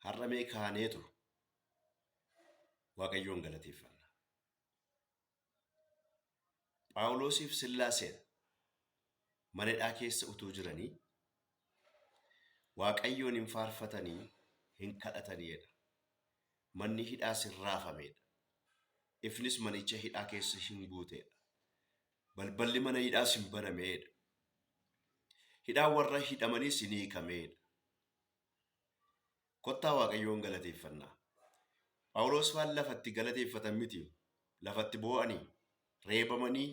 Har'a mee kaaneetu Waaqayyoon galateeffanna. Phaawulosiif Sillaaseen mana hidhaa keessa utuu jiranii Waaqayyoon hin faarfatanii hin kadhataniidha. Manni hidhaas hin raafamedha. Ifnis manicha hidhaa keessa hin guuteedha. Balballi mana hidhaas hin banameedha. Hidhaan warra hidhamaniis hin hiikameedha. Kottaa Waaqayyoon galateeffannaa. Phaawulos faan lafatti galateeffatan miti. Lafatti boo'anii, reebamanii,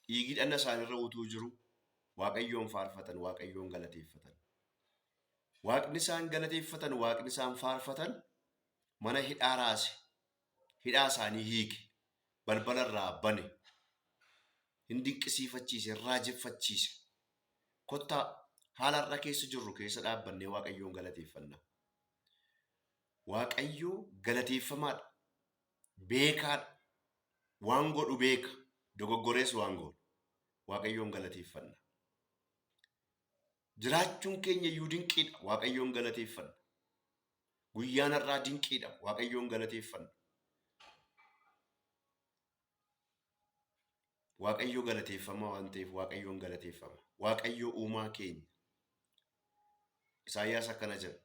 dhiigi dhagna isaanirra utuu jiru Waaqayyoon faarfatan, Waaqayyoon galateeffatan. Waaqni isaan galateeffatan, Waaqni isaan faarfatan mana hidhaa raase, hidhaa isaanii hiike, balbala irraa bane, hin dinqisiifachiise, hin raajeffachiise. Kottaa haala har'a keessa jirru keessa dhaabbannee Waaqayyoon galateeffanna. Waaqayyo galateeffamaadha. Beekaadha. Waan godhu beeka. Dogoggorees waan godhu. Waaqayyoon galateeffanna. Jiraachuun keenya iyyuu dinqiidha. Waaqayyoon galateeffanna. Guyyaan har'aa dinqiidha. Waaqayyoon galateeffanna. Waaqayyo galateeffamaa waan ta'eef Waaqayyoon galateeffama. Waaqayyo uumaa keenya. Isaayyaas akkana jedha.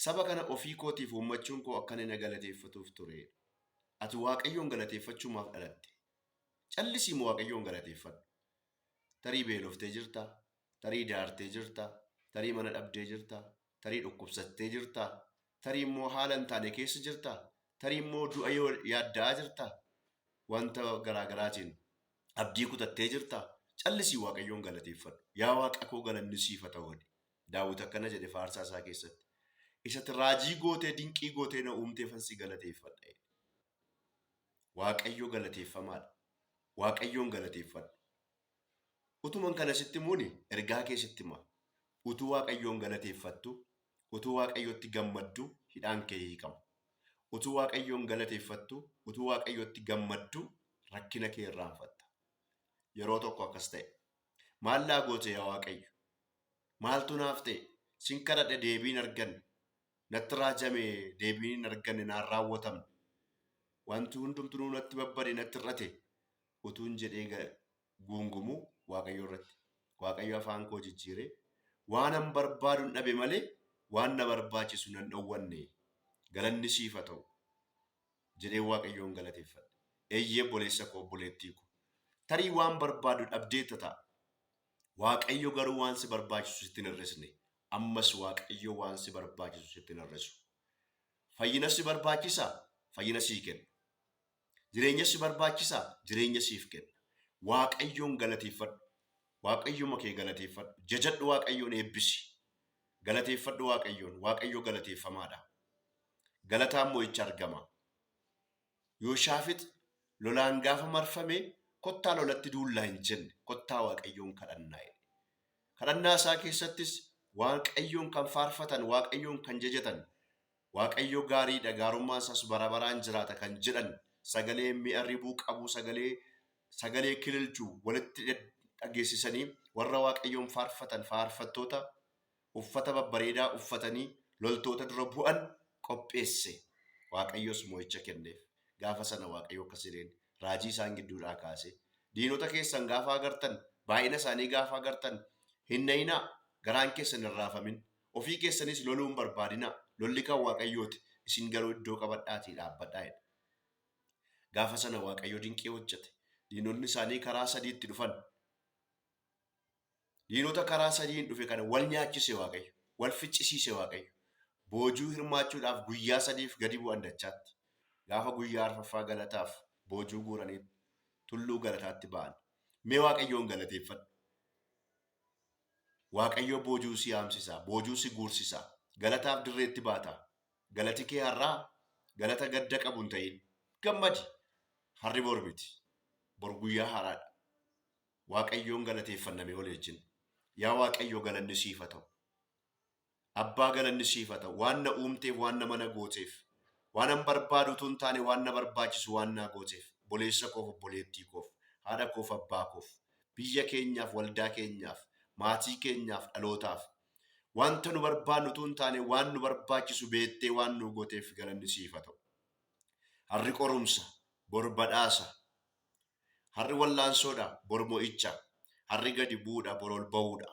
Saba kana ofii kootiif uummachuun koo akka inni na galateeffatuuf ture. Ati Waaqayyoon galateeffachuumaaf dhalatte. Callisiima Waaqayyoon galateeffadhu. Tarii beeloftee jirta, tarii daartee jirta, tarii mana dhabdee jirta, tarii dhukkubsattee jirta, tarii immoo haala hin taane keessa jirta, tarii immoo du'a yoo yaadda'aa jirta, wanta garaagaraatiin abdii kutattee jirta. Callisii Waaqayyoon galateeffadhu. Yaa Waaqa koo galanni siif haa ta'u jedhi. Daawit akkana jedhe faarsaa isaa keessatti. Isatti raajii gootee dinqii gootee na uumteefan si galateeffadha jedhe. Waaqayyo galateeffamaadha. Waaqayyoon galateeffadhu. Utuman kana sitti himuuni ergaa kee sitti hima. Utuu Waaqayyoon galateeffattu, utuu Waaqayyotti gammaddu hidhaan kee hiikama. Utuu Waaqayyoon galateeffattu, utuu Waaqayyotti gammaddu rakkina kee irraanfatta. Yeroo tokko akkas ta'e. Maal naa goote yaa Waaqayyo? Maaltu naaf ta'e? Sin kadhadhe deebii hin arganne. Natti raajame deebiin hin arganne naan raawwatamne. Wanti hundumtuu natti babbade natti hir'ate utuun jedhee guungumu Waaqayyo irratti. Waaqayyo afaan koo jijjiiree waanan barbaadun dhabe malee waan na barbaachisu nan dhowwanne. Galanni siif haa ta'u jedhee Waaqayyoon galateeffadhe. Eeyyee obboleessa koo obboleettii koo. Tarii waan barbaadu dhabdeetta ta'a. Waaqayyo garuu waan si barbaachisu sitti hin hir'isne. Ammas Waaqayyo waan si barbaachisu sitti hin hir'isu. Fayyina si barbaachisaa? Fayyina sii kenna. Jireenya si barbaachisaa? Jireenya siif kenna. Waaqayyoon galateeffadhu. Waaqayyuma kee galateeffadhu. Jajadhu Waaqayyoon eebbisi. Galateeffadhu Waaqayyoon. Waaqayyo galateeffamaadha. Galataan mo'icha argama. Yooshaafix lolaan gaafa marfame kottaa lolatti duullaa hin jenne kottaa Waaqayyoon kadhannaa jedhe. Kadhannaa isaa keessattis Waaqayyoon kan faarfatan, Waaqayyoon kan jajatan, Waaqayyo gaariidha, gaarummaan isaas bara baraan jiraata kan jedhan sagalee mi'a ribuu qabu, sagalee sagalee kililchu walitti dhageessisanii warra Waaqayyoon faarfatan faarfattoota uffata babbareedaa uffatanii loltoota dura bu'an qopheesse. Waaqayyos mo'icha kenneef. Gaafa sana Waaqayyo akkas jedheen raajii isaan gidduudhaa kaase. Diinota keessan gaafa agartan, baay'ina isaanii gaafa agartan hin na'inaa, garaan keessan hin raafamin. Ofii keessanis loluu hin barbaadinaa. Lolli kan Waaqayyooti. Isin garuu iddoo qabadhaatii dhaabbadhaa jedhe. Gaafa sana Waaqayyo dinqii hojjete. Diinonni isaanii karaa sadiitti dhufan. Diinota karaa sadiin dhufe kana wal nyaachise Waaqayyo. Wal ficcisiise Waaqayyo. Boojuu hirmaachuudhaaf guyyaa sadiif gadi bu'an dachaatti. Gaafa guyyaa arfaffaa galataaf boojuu guuranii tulluu galataatti ba'an. Mee Waaqayyoon galateeffadhu. Waaqayyo boojuu si haamsisa, boojuu si guursisa. Galataaf dirreetti baata. Galati kee har'aa galata gadda qabu hin ta'in. Gammadi. Har'i bor miti. Bor guyyaa haaraadha. Waaqayyoon galateeffanna mee walii wajjin. Yaa Waaqayyo galanni siif haa ta'u. Abbaa galanni siif haa ta'u. Waan na uumteef, waan nama na gooteef, waan an barbaadu utuu hin taane waan na barbaachisu waan naa gooteef, obboleessa koof, obboleettii koof, haadha koof, abbaa koof, biyya keenyaaf, waldaa keenyaaf, maatii keenyaaf, dhalootaaf. Wanta nu barbaannu utuu hin taane waan nu barbaachisu beettee waan nu gooteef galanni siif haa ta'u. Har'i qorumsa, bor badhaasa. Har'i wallaansoodha, bor mo'icha. Har'i gadi bu'uudha, bor ol ba'uudha.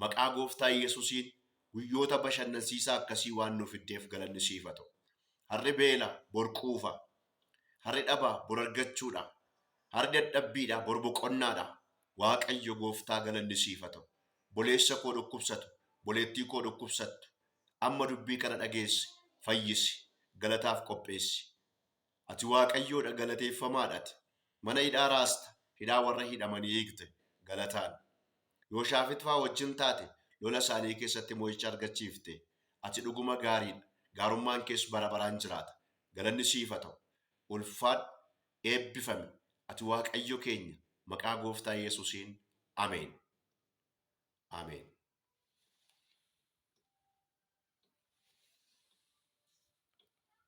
Maqaa gooftaa Yesuusiin guyyoota bashannansiisaa akkasii waan nuuf fiddeef galanni siif haa ta'u. Har'i beela, bor quufa. Har'i dhaba, bor argachuudha. Har'i dadhabbiidha, bor boqonnaadha. Waaqayyo gooftaa galanni siif haa ta'u. Obboleessa koo dhukkubsatu, obboleettii koo dhukkubsattu, amma dubbii kana dhageessi, fayyisi, galataaf qopheessi. Ati Waaqayyoodha galateeffamaadha ati. Mana hidhaa raasta, hidhaa warra hidhamanii hiikte galataan. Yooshaafit fa'aa wajjin taate lola isaanii keessatti mo'icha argachiifte. Ati dhuguma gaariidha. Gaarummaan kees bara baraan jiraata. Galanni siif haa ta'u. Ulfaadhu, eebbifami. Ati Waaqayyo keenya maqaa gooftaa Yesuusiin. Ameen. Ameen.